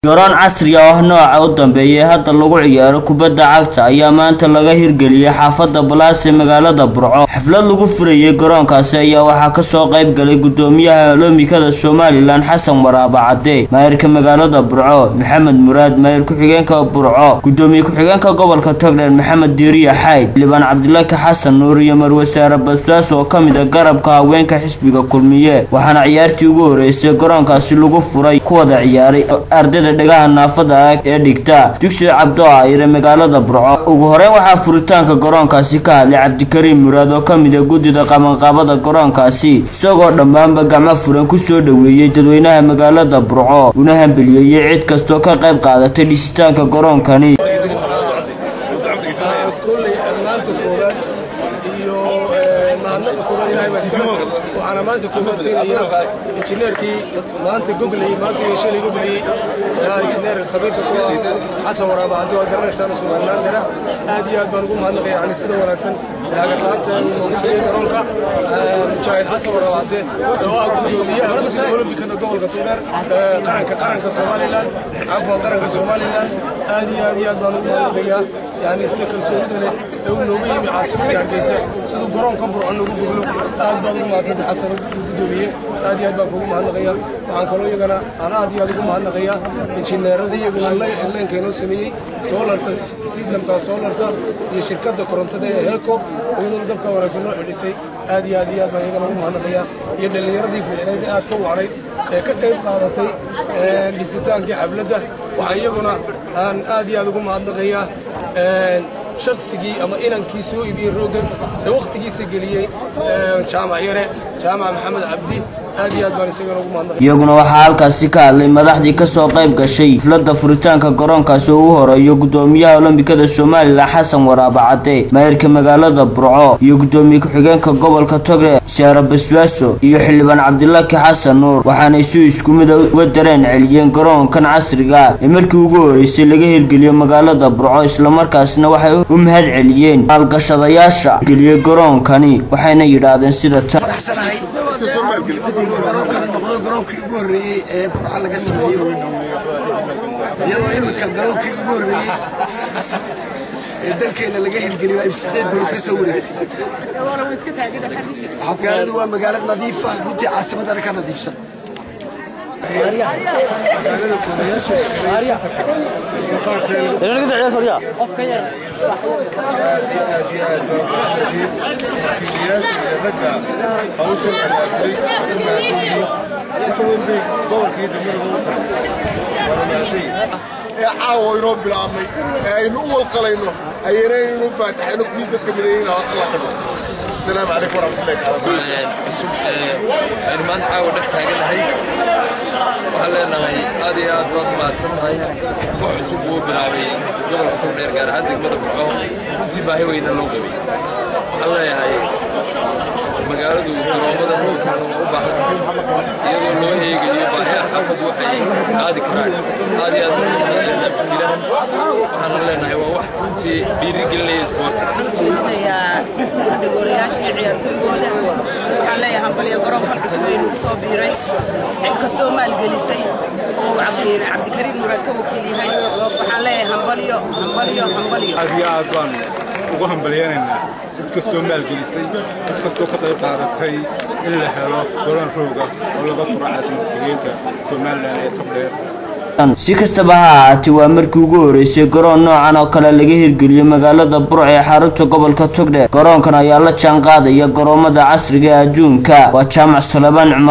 Garoon casri ah oo nooca u dambeeya ee hadda lagu ciyaaro kubadda cagta ayaa maanta laga hirgeliyay xaafadda Balaas ee magaalada Burco. Xaflad lagu furayay garoonkaasi ayaa waxaa ka soo qayb galay gudoomiyaha Olombikada Somaliland Xasan Waraaba Cadde, maayarka magaalada Burco Maxamed Muraad, maayar ku-xigeenka Burco, gudoomiye ku-xigeenka gobolka Togdheer Maxamed Diiriye Xayd, Liban Cabdilaahi Xasan Nuur iyo Marwe Saare Basbaas oo ka mid ah garabka haweenka xisbiga Kulmiye. Waxaana ciyaartii ugu horeysay garoonkaasi lagu furay ku wada ciyaaray ardayda dhagaha naafada ah ee dhigta dugsiga Cabdo Aayir ee magaalada Burco. Ugu horeyn waxaa furitaanka garoonkaasi ka hadlay Cabdikariim Muraad oo ka mid ah guddida qabanqaabada garoonkaasi, isagoo dhammaanba gacmo furan ku soo dhoweeyey dadweynaha magaalada Burco una hambaliyeeyey cid kastoo ka qayb qaadatay dhisitaanka garoonkani. Kolley maanta koowaad iyo mahadnaqa koowaad Ilaahay baa iskale. Waxaana maanta koowaad siinayaa injineerkii maanta gogley, maanta iyo shalay gogley, injineer khabiirka ku ah Xasan Waraaba Caddo, aad garanaysaan, Somalilandana aad iyo aad baan ugu mahadnaqaya, yani sida wanaagsan ee hagarla'aanta uu noogu dhigay garoonka. Mujaahid Xasan Waraaba Cadde oo ah gudoomiyaha guddiga Olombikada gobolka Togdheer, qaranka Somaliland, cafwan, qaranka Somaliland, aad iyo aad iyo aad baan ugu mahadnaqayaa, yani sida kalsoonida leh ee uu nooga yimi caasimadda Hargeysa siduu garoonka Burco noogu goglo. Aad baad ugu mahadsantay Xasan gudoomiye, aad iyo aad baan kugu mahadnaqaya. Waxaan kaloo iyagana aan aad iyo aad ugu mahadnaqayaa injineerada iyaguna leenka inoo sameeyey, soolarta, systemka soolarta, iyo shirkadda korontada ee Heco iyaduna dabka wanaagsan noo xidhisay. Aad iyo aad iyo aad baan iyagana ugu mahadnaqayaa, iyo dhallinyaradii fiicneyd ee aad ka wacnayd ee ka qayb qaadatay dhisitaankii xafladda. Waxaa iyaguna aan aad iyo aad ugu mahadnaqayaa shaqsigii ama inankii soo iibiyey roogan ee wakhtigiisa geliyey, Jaamac Yare, Jaamac Maxamed Cabdi, aad iyo aad baan isagana ugu mahadnaqaya. Iyaguna waxaa halkaasi ka hadlay madaxdii kasoo qayb gashay xafladda furitaanka garoonkaasi oo ugu horeeyo gudoomiyaha Olombikada Somaliland Xasan Waraaba Cadde, maayarka magaalada Burco iyo gudoomiye ku-xigeenka gobolka Togdheer Saare Basbaaso iyo xildhibaan Cabdilaahi Xasan Nuur. Waxaanay si isku mid uga dareen celiyeen garoonkan casriga ee markii ugu horeysay laga hirgeliyo magaalada Burco, islamarkaasina waxay u mahad celiyeen maalgashadayaasha geliyey garoonkani, waxayna yidhaahdeen sida tan: Faraxsanahay inuu garoonkan noqdo garoonkii ugu horreeyey ee Burco laga sameeyo, iyadoo iminka garoonkii ugu horreeyey ee dalkeenna laga hirgeliyo ay 8 bilood ka soo wareegtay. Magaaladu waa magaalo nadiifa runtii, caasimadana ka nadiifsan. Magaalada koonayaasha aad iyo aad iyo aad baa umahadsantihiin, wakiilayaasha iyo ragga hawshan abaabulay waad u mahadsanyihiin. Wax weyn bay gobolka iyo degmadaba u tahay, waana mahadsanyihin. Ee caawa inoo bilaabmay ee aynu u walqalayno ayayna inuu faataxayno kuwii dadka mideeyeyna Allah ka dhigo. Asalaamu calaykum waraxmatullahi taala. Cusub aynu maanta caawa dhex taaganahay, waxaan leenahay aad iyo aad baad mahadsan tahay. Wax cusub wuu bilaabay gobolka Togdheer, gaar ahaan degmada Burco, runtii baahi weyna loo qabay. Waxaan leeyahay magaaladu garoomada nuucan waa u baahan tahay, iyadoo loo eegayo baahiyaha xaafaddu waxay qaadi karaan. Aad iyo aad baan ugu mahadcelinaa fikiirahan, waxaana leenahay waa wax runtii dhiirigelinaya isboortiga. Jeedinayaa iskuulka dhagoolayaasha iyo ciyaartooygooda, waxaan leeyahay hambalyo garoonkan cusub ee nagu soo biiray, cid kastoo maalgelisay oo Cabdikariim Muraad ka wakiil yahay. Waxaan leeyahay hambalyo, hambalyo, hambalyo. Aad iyo aad baan ugu hambalyanaynaa cid kastoo maalgelisay, cid kastoo ka qayb qaadatay in la helo garoon rooga oo laga furo caasimad ku-xigeenka Somaliland ee Togdheer. Si kastaba ha ahaatee, waa markii ugu horeysay garoon noocan oo kale laga hirgeliyo magaalada Burco ee xarunta gobolka Togdheer. Garoonkan ayaa la jaan qaadaya garoomada casriga ee adduunka. Waa Jaamac Salebaan Cumar.